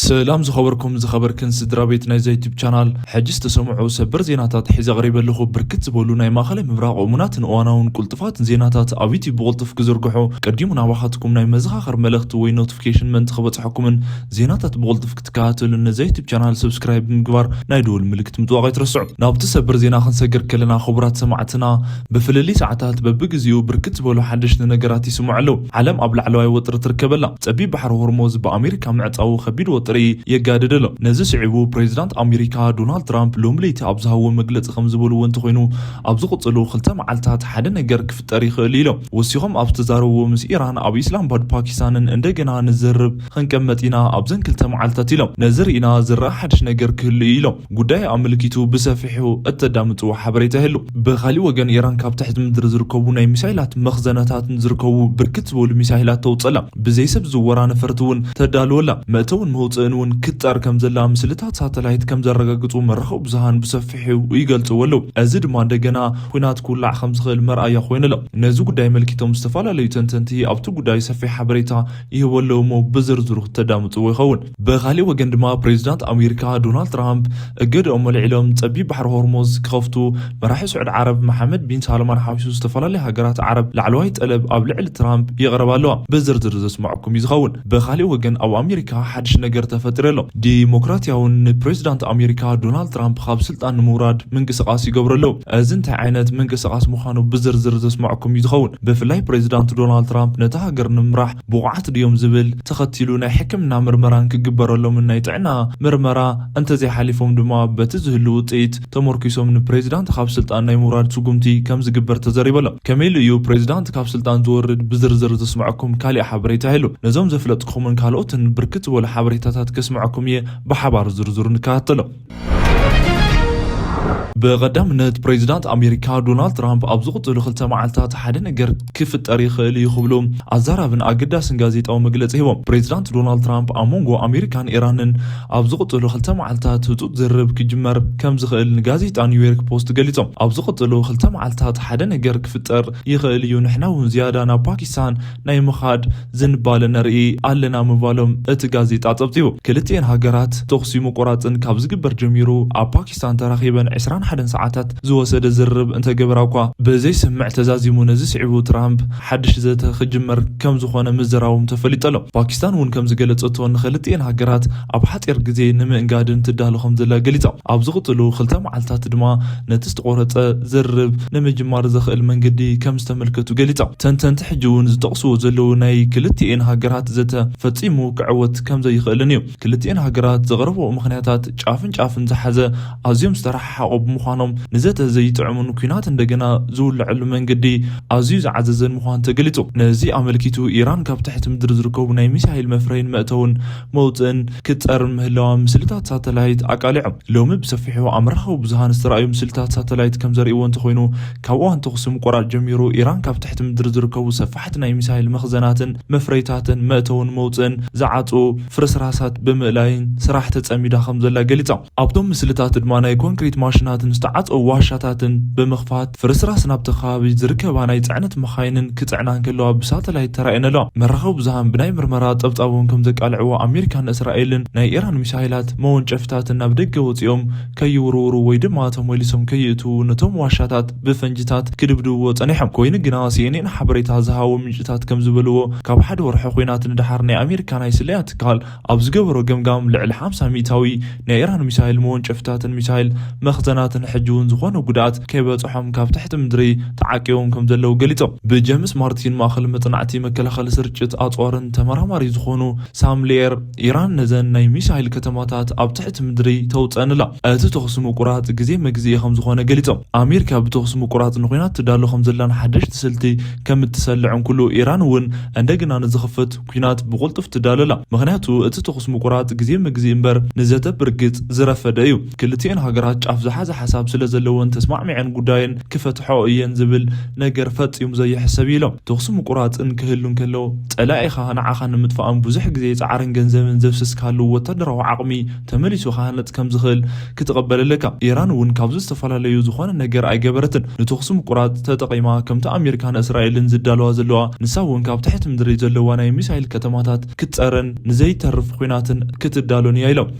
ሰላም ዝኸበርኩም ዝኸበርክን ስድራ ቤት ናይዛ ዩቲብ ቻናል፣ ሕጂ ዝተሰምዑ ሰበር ዜናታት ሒዘ ኣቕሪበ ኣለኹ። ብርክት ዝበሉ ናይ ማእኸላይ ምብራቕ እሙናትን እዋናውን ቁልጡፋትን ዜናታት ኣብ ዩቲብ ብቕልጡፍ ክዝርግሑ፣ ቀዲሙ ናባኻትኩም ናይ መዘኻኸር መልእኽቲ ወይ ኖቲፊኬሽን ምእንቲ ክበጽሐኩምን ዜናታት ብቕልጡፍ ክትከታተሉን ነዛ ዩቲብ ቻናል ሰብስክራይብ ብምግባር ናይ ደወል ምልክት ምጥዋቕ ኣይትረስዑ። ናብቲ ሰበር ዜና ክንሰግር ከለና፣ ክቡራት ሰማዕትና፣ ብፍልልይ ሰዓታት በብግዜኡ ብርክት ዝበሉ ሓደሽቲ ነገራት ይስምዑ ኣለዉ። ዓለም ኣብ ላዕለዋይ ወጥሪ ትርከበላ። ጸቢብ ባሕሪ ሆርሞዝ ብኣሜሪካ ምዕጻዉ ከቢድ ወጥሪ የጋድድ ኣሎ። ነዚ ስዒቡ ፕሬዚዳንት ኣሜሪካ ዶናልድ ትራምፕ ሎሚ ለይቲ ኣብ ዝሃብዎ መግለጺ ከም ዝበልዎ እንተኾይኑ፣ ኣብ ዝቕጽሉ ክልተ መዓልታት ሓደ ነገር ክፍጠር ይኽእል እዩ ኢሎም። ወሲኾም ኣብ ዝተዛረብዎ፣ ምስ ኢራን ኣብ ኢስላማባድ ፓኪስታንን እንደገና ንዝርብ ክንቀመጥ ኢና ኣብዘን ክልተ መዓልታት ኢሎም። ነዚ ርኢና ዝረኣ ሓድሽ ነገር ክህሉ እዩ ኢሎም። ጉዳይ ኣመልኪቱ ብሰፊሑ እተዳምፅዎ ሓበሬታ ይህሉ። ብኻሊእ ወገን፣ ኢራን ካብ ትሕቲ ምድሪ ዝርከቡ ናይ ሚሳይላት መኽዘነታትን ዝርከቡ ብርክት ዝበሉ ሚሳይላት ተውፅላ። ብዘይ ሰብ ዝወራ ነፈርቲ እውን ተዳልወላ። መእተውን መውፅእን እውን ክትጠር ከም ዘላ ምስልታት ሳተላይት ከም ዘረጋግፁ መራኸቢ ብዙሃን ብሰፊሑ ይገልፅዎ ኣለዉ። እዚ ድማ እንደገና ኲናት ክውላዕ ከም ዝኽእል መርኣያ ኮይኑ ኣሎ። ነዚ ጉዳይ ኣመልኪቶም ዝተፈላለዩ ተንተንቲ ኣብቲ ጉዳይ ሰፊሕ ሓበሬታ ይህቡ ኣለዉ እሞ ብዝርዝሩ ክተዳምፅዎ ይኸውን። ብኻሊእ ወገን ድማ ፕሬዚዳንት ኣሜሪካ ዶናልድ ትራምፕ እገድኦም ኣልዒሎም ጸቢብ ባሕሪ ሆርሞዝ ክኸፍቱ መራሒ ስዑድ ዓረብ መሓመድ ቢን ሳልማን ሓዊሱ ዝተፈላለዩ ሃገራት ዓረብ ላዕለዋይ ጠለብ ኣብ ልዕሊ ትራምፕ ይቕረብ ኣለዋ። ብዝርዝር ዘስማዕኩም እዩ ዝኸውን። ብኻሊእ ወገን ኣብ ኣሜሪካ ሓድሽ ነገር ተፈጢሩ ኣሎ። ዲሞክራትያውን ንፕሬዚዳንት ኣሜሪካ ዶናልድ ትራምፕ ካብ ስልጣን ንምውራድ ምንቅስቓስ ይገብሩ ኣለዉ። እዚ እንታይ ዓይነት ምንቅስቓስ ምዃኑ ብዝርዝር ዘስማዕኩም እዩ ዝኸውን። ብፍላይ ፕሬዚዳንት ዶናልድ ትራምፕ ነታ ሃገር ንምምራሕ ብቑዓት ድዮም ዝብል ተኸቲሉ ናይ ሕክምና ምርመራን ክግበረሎምን ናይ ጥዕና ምርመራ እንተዘይሓሊፎም ድማ በቲ ዝህሉ ውፅኢት ተመርኪሶም ንፕሬዚዳንት ካብ ስልጣን ናይ ምውራድ ስጉምቲ ከም ዝግበር ተዘሪቡ ኣሎ። ከመይ ኢሉ እዩ ፕሬዚዳንት ካብ ስልጣን ዝወርድ ብዝርዝር ዘስምዐኩም ካሊእ ሓበሬታ ይህሉ። ነዞም ዘፍለጥኩምን ካልኦትን ብርክት ዝበሉ ሓበሬታታት ከስምዐኩም እየ። ብሓባር ዝርዝሩ ንከታተሎ። ብቐዳምነት ፕሬዚዳንት ኣሜሪካ ዶናልድ ትራምፕ ኣብ ዝቕፅሉ ክልተ መዓልታት ሓደ ነገር ክፍጠር ይኽእል እዩ ክብሉ ኣዛራብን ኣገዳስን ጋዜጣዊ መግለፂ ሂቦም። ፕሬዚዳንት ዶናልድ ትራምፕ ኣብ መንጎ ኣሜሪካን ኢራንን ኣብ ዝቕፅሉ ክልተ መዓልታት ህፁፅ ዝርርብ ክጅመር ከም ዝኽእል ንጋዜጣ ኒውዮርክ ፖስት ገሊፆም። ኣብ ዝቕፅሉ ክልተ መዓልታት ሓደ ነገር ክፍጠር ይኽእል እዩ፣ ንሕና እውን ዝያዳ ናብ ፓኪስታን ናይ ምኻድ ዝንባለ ነርኢ ኣለና ምባሎም እቲ ጋዜጣ ጸብጺቡ። ክልቲኤን ሃገራት ተኹሲ ምቁራጽን ካብ ዝግበር ጀሚሩ ኣብ ፓኪስታን ተራኺበን ዕስራን ሓደን ሰዓታት ዝወሰደ ዝርርብ እንተገበራ እኳ፣ ብዘይስምዕ ተዛዚሙ። ነዚ ስዒቡ ትራምፕ ሓድሽ ዘተ ክጅመር ከም ዝኾነ ምዝራቦም ተፈሊጡ ኣሎ። ፓኪስታን እውን ከም ዝገለጸቶ፣ ንክልቲኤን ሃገራት ኣብ ሓጺር ግዜ ንምእንጋድን ትዳሎ ከም ዘላ ገሊጻ። ኣብ ዝቕጽሉ ክልተ መዓልታት ድማ ነቲ ዝተቖረጸ ዝርርብ ንምጅማር ዘኽእል መንገዲ ከም ዝተመልከቱ ገሊጻ። ተንተንቲ ሕጂ እውን ዝጠቕስዎ ዘለዉ ናይ ክልቲኤን ሃገራት ዘተ ፈጺሙ ክዕወት ከም ዘይኽእልን እዩ። ክልቲኤን ሃገራት ዘቕረብኦ ምኽንያታት ጫፍን ጫፍን ዝሓዘ ኣዝዮም ዝተረሓሓቑ ብምዃኖም፣ ንዘተ ዘይጥዕሙን ኲናት እንደገና ዝውልዐሉ መንገዲ ኣዝዩ ዝዓዘዘን ምዃኑ ተገሊጹ። ነዚ ኣመልኪቱ፣ ኢራን ካብ ትሕቲ ምድሪ ዝርከቡ ናይ ሚሳይል መፍረይን መእተውን መውጽእን ክትጸር ምህላዋ ምስልታት ሳተላይት ኣቃሊዖም። ሎሚ ብሰፊሑ ኣብ መራኸቢ ብዙሃን ዝተራእዩ ምስልታት ሳተላይት ከም ዘርእይዎ እንተኾይኑ፣ ካብ እዋን ተኹሲ ምቁራጽ ጀሚሩ፣ ኢራን ካብ ትሕቲ ምድሪ ዝርከቡ ሰፋሕቲ ናይ ሚሳይል መኽዘናትን መፍረይታትን መእተውን መውጽእን ዝዓጹ ፍርስራሳት ብምእላይን ስራሕ ተጸሚዳ ከም ዘላ ገሊጻ። ኣብቶም ምስልታት ድማ ናይ ኮንክሪት ማሽናትን ዝተዓጸዉ ዋሻታትን ብምኽፋት፣ ፍርስራስ ናብቲ ከባቢ ዝርከባ ናይ ጽዕነት መኻይንን ክጽዕና እንከለዋ ብሳተላይት ተራእየን ኣለዋ። መራኸቢ ብዙሃን ብናይ ምርመራ ጸብጻቦም ከም ዘቃልዕዎ፣ ኣሜሪካን እስራኤልን ናይ ኢራን ሚሳይላት መወንጨፍታትን ናብ ደገ ወጺኦም ከይውርውሩ ወይ ድማ ተመሊሶም ከይእትዉ ነቶም ዋሻታት ብፈንጅታት ክድብድብዎ ጸኒሖም። ኮይኑ ግና፣ ሲኤንኤን ሓበሬታ ዝሃቦ ምንጭታት ከም ዝበልዎ፣ ካብ ሓደ ወርሒ ኲናት ንደሓር ናይ ኣሜሪካ ናይ ስለያ ትካል ኣብ ዝገበሮ ገምጋም፣ ልዕሊ ሓምሳ ሚእታዊ ናይ ኢራን ሚሳይል መወንጨፍታትን ሚሳይል መኽዘናትን ሕጂ እውን ዝኾነ ጉድኣት ከይበጽሖም ካብ ትሕቲ ምድሪ ተዓቂቦም ከም ዘለዉ ገሊጾም። ብጀምስ ማርቲን ማእኸል መጽናዕቲ መከላኸሊ ስርጭት ኣጽዋርን ተመራማሪ ዝኾኑ ሳም ሊየር፣ ኢራን ነዘን ናይ ሚሳይል ከተማታት ኣብ ትሕቲ ምድሪ ተውጸን ኣላ። እቲ ተኹሲ ምቁራጽ ግዜ መግዝኢ ከም ዝኾነ ገሊጾም። ኣሜሪካ ብተኹሲ ምቁራጽ ንኹናት ትዳሎ ከም ዘላን ሓደሽቲ ስልቲ ከም እትሰልዕን ኩሉ፣ ኢራን እውን እንደገና ንዝኽፈት ኲናት ብቕልጡፍ ትዳሎ ኣላ። ምኽንያቱ፣ እቲ ተኹሲ ምቁራጽ ግዜ መግዝኢ እምበር ንዘተ ብርግጽ ዝረፈደ እዩ። ክልቲኤን ሃገራት ጫፍ ዝሓዘ ሓሳብ ስለ ዘለወን ተስማዕሚዐን ጉዳየን ክፈትሖ እየን ዝብል ነገር ፈጺሙ ዘይሕሰብ እዩ ኢሎም። ተኹሲ ምቁራጽን ክህሉ እንከሎ፣ ጸላኢኻ ንዓኻ ንምጥፋእን ብዙሕ ግዜ ጻዕርን ገንዘብን ዘፍስስካሉ ወታደራዊ ዓቕሚ ተመሊሱ ክሃነጽ ከም ዝኽእል ክትቐበል ኣለካ። ኢራን እውን ካብዚ ዝተፈላለዩ ዝኾነ ነገር ኣይገበረትን። ንተኹሲ ምቁራጽ ተጠቒማ፣ ከምቲ ኣሜሪካ ንእስራኤልን ዝዳለዋ ዘለዋ፣ ንሳ እውን ካብ ትሕቲ ምድሪ ዘለዋ ናይ ሚሳይል ከተማታት ክትጸረን ንዘይተርፍ ኲናትን ክትዳሎን እያ ኢሎም።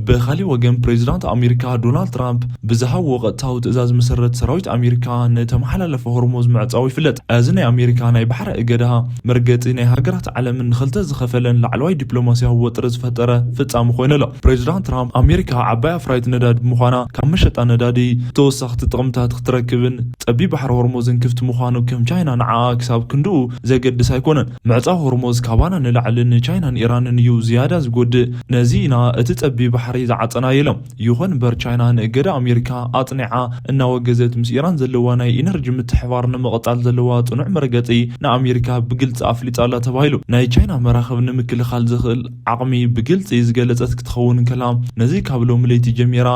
ብኻሊእ ወገን፣ ፕሬዚዳንት ኣሜሪካ ዶናልድ ትራምፕ ብዝሃብዎ ቀጥታዊ ትእዛዝ መሰረት፣ ሰራዊት ኣሜሪካ ንተመሓላለፈ ሆርሙዝ ምዕጻው ይፍለጥ። እዚ ናይ ኣሜሪካ ናይ ባሕሪ እገዳ፣ መርገጺ ናይ ሃገራት ዓለምን ንኽልተ ዝኸፈለን ላዕለዋይ ዲፕሎማሲያዊ ወጥሪ ዝፈጠረ ፍጻመ ኮይኑ ኣሎ። ፕሬዚዳንት ትራምፕ፣ ኣሜሪካ ዓባይ ኣፍራይት ነዳዲ ብምዃና፣ ካብ መሸጣ ነዳዲ ተወሳኽቲ ጥቕምታት ክትረክብን ጸቢብ ባሕሪ ሆርሙዝን ክፍቲ ምዃኑ ከም ቻይና ንዓኣ ክሳብ ክንድኡ ዘገድስ ኣይኮነን። ምዕጻው ሆርሙዝ ካባና ንላዕሊ ንቻይናን ኢራንን እዩ ዝያዳ ዝጎድእ። ነዚ ኢና እቲ ጸቢብ ባሕሪ ዝዓጸናዮ ኢሎም። ይኹን እምበር፣ ቻይና ንእገዳ ኣሜሪካ ኣጽኒዓ እናወገዘት፣ ምስ ኢራን ዘለዋ ናይ ኢነርጂ ምትሕባር ንምቕጻል ዘለዋ ጽኑዕ መርገጺ ንኣሜሪካ ብግልጺ ኣፍሊጣ ኣላ ተባሂሉ። ናይ ቻይና መራኽብ ንምክልኻል ዝኽእል ዓቕሚ ብግልጺ ዝገለጸት ክትኸውን እንከላ፣ ነዚ ካብ ሎም ለይቲ ጀሚራ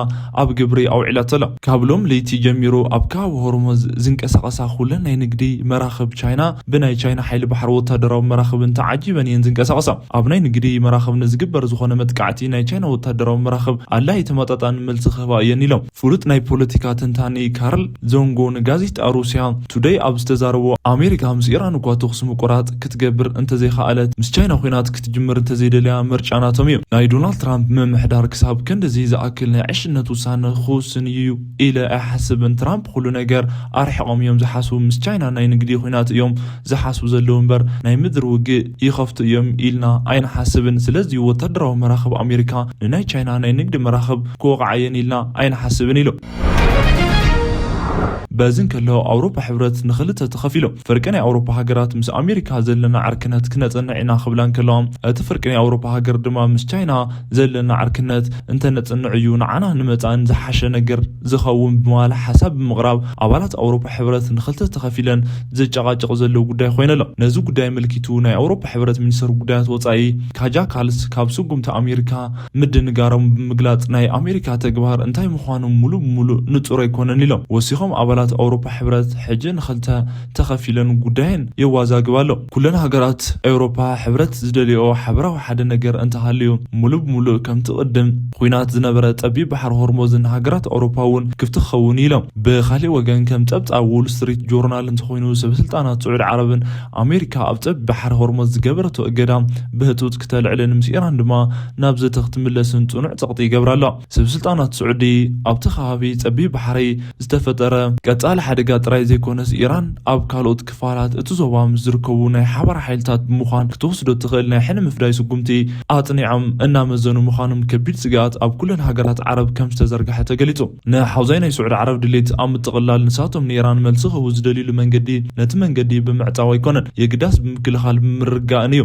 ኣብ ግብሪ ኣውዒላቶ ኣላ። ካብ ሎም ለይቲ ጀሚሩ ኣብ ከባቢ ሆርሙዝ ዝንቀሳቐሳ ኩለን ናይ ንግዲ መራኽብ ቻይና ብናይ ቻይና ሓይሊ ባሕሪ ወታደራዊ መራኽብን ተዓጂበን እየን ዝንቀሳቐሳ። ኣብ ናይ ንግዲ መራኽብ ንዝግበር ዝኾነ መጥቃዕቲ፣ ናይ ቻይና ወታደራዊ መራኽብ ኣላ ኣይተመጣጣን መልሲ ክህባ እየን ኢሎም። ፍሉጥ ናይ ፖለቲካ ተንታኒ ካርል ዞንጎ ንጋዜጣ ሩስያ ቱደይ ኣብ ዝተዛረቦ፣ ኣሜሪካ ምስ ኢራን እኳ ተኹሲ ምቁራጽ ክትገብር እንተዘይከኣለት፣ ምስ ቻይና ኲናት ክትጅምር እንተዘይደልያ፣ ምርጫ ናቶም እዩ። ናይ ዶናልድ ትራምፕ ምምሕዳር ክሳብ ክንድዚ ዝኣክል ናይ ዕሽነት ውሳነ ክውስን እዩ ኢለ ኣይሓስብን። ትራምፕ ኩሉ ነገር ኣርሒቖም እዮም ዝሓስቡ። ምስ ቻይና ናይ ንግዲ ኲናት እዮም ዝሓስቡ ዘለዉ እምበር፣ ናይ ምድሪ ውግእ ይኸፍቱ እዮም ኢልና ኣይንሓስብን። ስለዚ ወታደራዊ መራኽብ ኣሜሪካ ንናይ ቻይና ናይ ንግዲ መራኽብ ክወቕዓ እየን ኢልና ኣይንሓስብን ኢሉ። በዚ እንከሎ፣ ኣውሮፓ ሕብረት ንኽልተ ተኸፊሉ። ፍርቂ ናይ ኣውሮፓ ሃገራት፣ ምስ ኣሜሪካ ዘለና ዕርክነት ክነጽንዕ ኢና ክብላ እንከለዋ፣ እቲ ፍርቂ ናይ ኣውሮፓ ሃገር ድማ፣ ምስ ቻይና ዘለና ዕርክነት እንተነጽንዕ እዩ ንዓና ንመጻእን ዝሓሸ ነገር ዝኸውን ብምባል ሓሳብ ብምቕራብ፣ ኣባላት ኣውሮፓ ሕብረት ንኽልተ ተኸፊለን ዝጨቃጨቕ ዘሎ ጉዳይ ኮይኑ ኣሎ። ነዚ ጉዳይ ኣመልኪቱ፣ ናይ ኣውሮፓ ሕብረት ሚኒስተር ጉዳያት ወጻኢ ካጃ ካልስ፣ ካብ ስጉምቲ ኣሜሪካ ምድንጋሮም ብምግላጽ፣ ናይ ኣሜሪካ ተግባር እንታይ ምዃኑ ሙሉእ ብሙሉእ ንጹር ኣይኮነን ኢሎም። ወሲኾም፣ ኣባላት ኣውሮፓ ሕብረት ሕጂ ንኽልተ ተኸፊለን ጉዳየን የዋዛግብ ኣሎ። ኩለን ሃገራት ኣውሮፓ ሕብረት ዝደልዮ ሓበራዊ ሓደ ነገር እንተሃልዩ፣ ሙሉእ ብሙሉእ ከምቲ ቅድም ኲናት ዝነበረ ጸቢብ ባሕሪ ሆርሙዝን ሃገራት ኣውሮፓ እውን ክፍቲ ክኸውን ኢሎም። ብኻሊእ ወገን፣ ከም ጸብጻብ ዎል ስትሪት ጆርናል እንተኾይኑ፣ ሰበስልጣናት ስዑዲ ዓረብን ኣሜሪካ ኣብ ጸቢብ ባሕሪ ሆርሙዝ ዝገበረቶ እገዳ ብህጹጽ ክተልዕልን፣ ምስ ኢራን ድማ ናብ ዘተ ክትምለስን ጽኑዕ ጸቕጢ ይገብራ ኣለዋ። ሰበስልጣናት ስዑዲ፣ ኣብቲ ከባቢ ጸቢብ ባሕሪ ዝተፈጠረ ቀጻሊ ሓደጋ ጥራይ ዘይኮነስ፣ ኢራን ኣብ ካልኦት ክፋላት እቲ ዞባ ምስ ዝርከቡ ናይ ሓባር ሓይልታት ብምዃን ክትወስዶ እትኽእል ናይ ሕነ ምፍዳይ ስጉምቲ ኣጽኒዖም እናመዘኑ ምዃኖም፣ ከቢድ ስግኣት ኣብ ኩለን ሃገራት ዓረብ ከም ዝተዘርግሐ ተገሊጹ። ንሓውዛይ ናይ ስዑዲ ዓረብ ድሌት ኣብ ምጥቕላል፣ ንሳቶም ንኢራን መልሲ ክህቡ ዝደልዩሉ መንገዲ፣ ነቲ መንገዲ ብምዕጻው ኣይኮነን፣ የግዳስ ብምክልኻል ብምርግጋእን እዩ።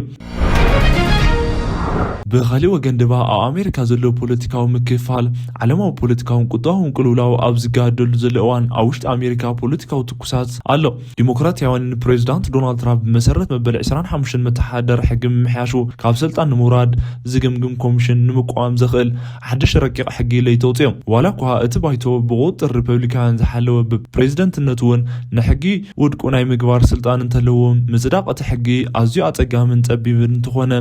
ብኻሊእ ወገን ድማ፣ ኣብ ኣሜሪካ ዘሎ ፖለቲካዊ ምክፍፋል፣ ዓለማዊ ፖለቲካውን ቁጠባውን ቅልውላው ኣብ ዝጋደሉ ዘሎ እዋን፣ ኣብ ውሽጢ ኣሜሪካ ፖለቲካዊ ትኩሳት ኣሎ። ዲሞክራትያውያን ንፕሬዚዳንት ዶናልድ ትራምፕ ብመሰረት መበል ዕስራን ሓሙሽተን መተሓደር ሕጊ ምምሕያሹ፣ ካብ ስልጣን ንምውራድ ዝግምግም ኮሚሽን ንምቋም ዘኽእል ሓድሽ ረቂቕ ሕጊ ለይቲ ኣውጺኦም። ዋላ እኳ እቲ ባይቶ ብቁጥጥር ሪፐብሊካውያን ዝሓለወ፣ ብፕሬዚደንትነቱ እውን ንሕጊ ውድቁ ናይ ምግባር ስልጣን እንተለዎ፣ ምጽዳቕ እቲ ሕጊ ኣዝዩ ኣጸጋምን ጸቢብን እንተኾነ፣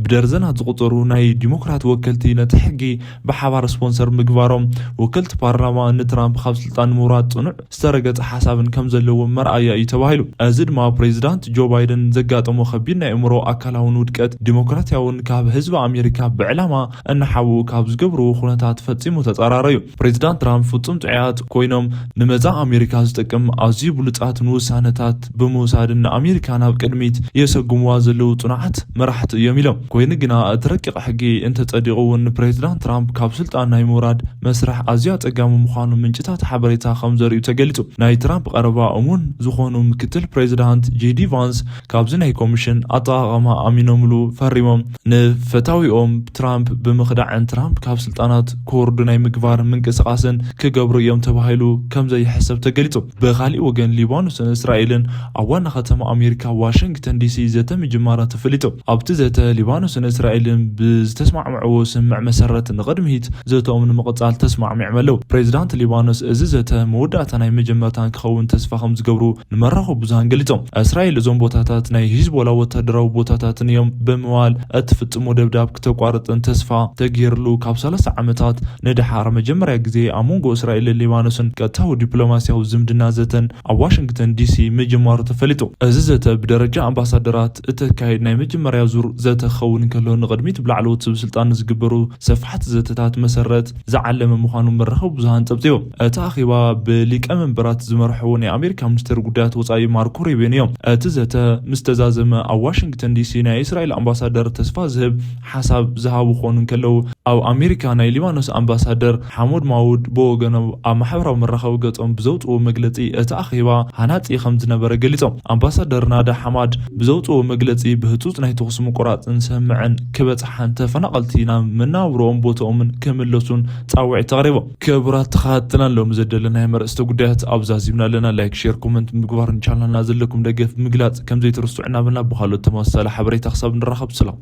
ብደርዘናት ዝቑጸሩ ናይ ዲሞክራት ወከልቲ ነቲ ሕጊ ብሓባር ስፖንሰር ምግባሮም፣ ወከልቲ ፓርላማ ንትራምፕ ካብ ስልጣን ንምውራድ ጽኑዕ ዝተረገጸ ሓሳብን ከም ዘለዎ መርኣያ እዩ ተባሂሉ። እዚ ድማ ፕሬዚዳንት ጆ ባይደን ዘጋጠሞ ከቢድ ናይ ኣእምሮ ኣካላውን ውድቀት፣ ዲሞክራትያውን ካብ ህዝቢ ኣሜሪካ ብዕላማ እናሓብኡ ካብ ዝገብርዎ ኩነታት ፈጺሙ ተጻራሪ እዩ። ፕሬዚዳንት ትራምፕ ፍጹም ጥዑያት ኮይኖም፣ ንመጻኢ ኣሜሪካ ዝጠቅም ኣዝዩ ብሉጻት ንውሳነታት ብምውሳድን ንኣሜሪካ ናብ ቅድሚት የሰጉምዋ ዘለዉ ጽኑዓት መራሕቲ እዮም ኢሎም። ኮይኑ ግና፣ እቲ ረቂቕ ሕጊ እንተጸዲቑ እውን፣ ንፕሬዚዳንት ትራምፕ ካብ ስልጣን ናይ ምውራድ መስርሕ ኣዝዩ ኣጸጋሚ ምዃኑ ምንጭታት ሓበሬታ ከም ዘርእዩ ተገሊጹ። ናይ ትራምፕ ቀረባ እሙን ዝኾኑ ምክትል ፕሬዚዳንት ጄዲ ቫንስ፣ ካብዚ ናይ ኮሚሽን ኣጠቓቕማ ኣሚኖምሉ ፈሪሞም፣ ንፈታዊኦም ትራምፕ ብምኽዳዕን ትራምፕ ካብ ስልጣናት ክወርዱ ናይ ምግባር ምንቅስቓስን ክገብሩ እዮም ተባሂሉ ከም ዘይሕሰብ ተገሊጹ። ብኻሊእ ወገን፣ ሊባኖስን እስራኤልን ኣብ ዋና ከተማ ኣሜሪካ ዋሽንግተን ዲሲ ዘተ ምጅማራ ተፈሊጡ። ኣብቲ ዘተ፣ ሊባኖስን እስራኤልን ብዝተስማዕምዕዎ ስምምዕ መሰረት ንቕድሚት ዘተኦም ንምቕጻል ተስማዕሚዖም ኣለዉ። ፕሬዚዳንት ሊባኖስ እዚ ዘተ መወዳእታ ናይ መጀመርታን ክኸውን ተስፋ ከም ዝገብሩ ንመራኸቢ ብዙሃን ገሊጾም። እስራኤል እዞም ቦታታት ናይ ሂዝቦላ ወታደራዊ ቦታታትን እዮም ብምባል እትፍጽሞ ደብዳብ ክተቋርጽን ተስፋ ተገይርሉ ካብ ሰላሳ ዓመታት ንድሓር መጀመርያ ግዜ ኣብ መንጎ እስራኤልን ሊባኖስን ቀጥታዊ ዲፕሎማስያዊ ዝምድና ዘተን ኣብ ዋሽንግተን ዲሲ ምጅማሩ ተፈሊጡ። እዚ ዘተ ብደረጃ ኣምባሳደራት እተካየድ ናይ መጀመርያ ዙር ዘተ ክኸውን እንከሎ ንቕድሚት ብላዕለዎት ሰበስልጣን ዝግበሩ ሰፋሕቲ ዘተታት መሰረት ዝዓለመ ምዃኑ መራኸቢ ብዙሃን ጸብጺቦም። እቲ ኣኼባ ብሊቀመንበራት ዝመርሕዎ ናይ ኣሜሪካ ሚኒስትር ጉዳያት ወጻኢ ማርኮ ሩቢዮን እዮም። እቲ ዘተ ምስ ተዛዘመ ኣብ ዋሽንግተን ዲሲ ናይ እስራኤል ኣምባሳደር ተስፋ ዝህብ ሓሳብ ዝሃቡ ክኾኑ እንከለዉ ኣብ ኣሜሪካ ናይ ሊባኖስ ኣምባሳደር ሓሙድ ማውድ ብወገኖም ኣብ ማሕበራዊ መራኸቢ ገጾም ብዘውፅዎ መግለፂ እቲ ኣኼባ ሃናፂ ከም ዝነበረ ገሊፆም። ኣምባሳደር ናዳ ሓማድ ብዘውፅዎ መግለፂ ብህፁፅ ናይ ተኹሲ ምቁራፅን ስምምዕን ክበፅሓን ተፈናቐልቲ ናብ መናብሮኦም ቦታኦምን ክምለሱን ፃውዒት ኣቕሪቦም። ክቡራት ተኸታተልና ሎም ዘደለናዮም ኣርእስተ ጉዳያት ኣብዛ ዚምና ኣለና። ላይክ፣ ሼር፣ ኮመንት ምግባር ንቻናልና ዘለኩም ደገፍ ምግላፅ ከም ዘይትርስዑ እናበልና ብኻልኦት ተመሳሳሊ ሓበሬታ ክሳብ ንራኸብ ሰላም።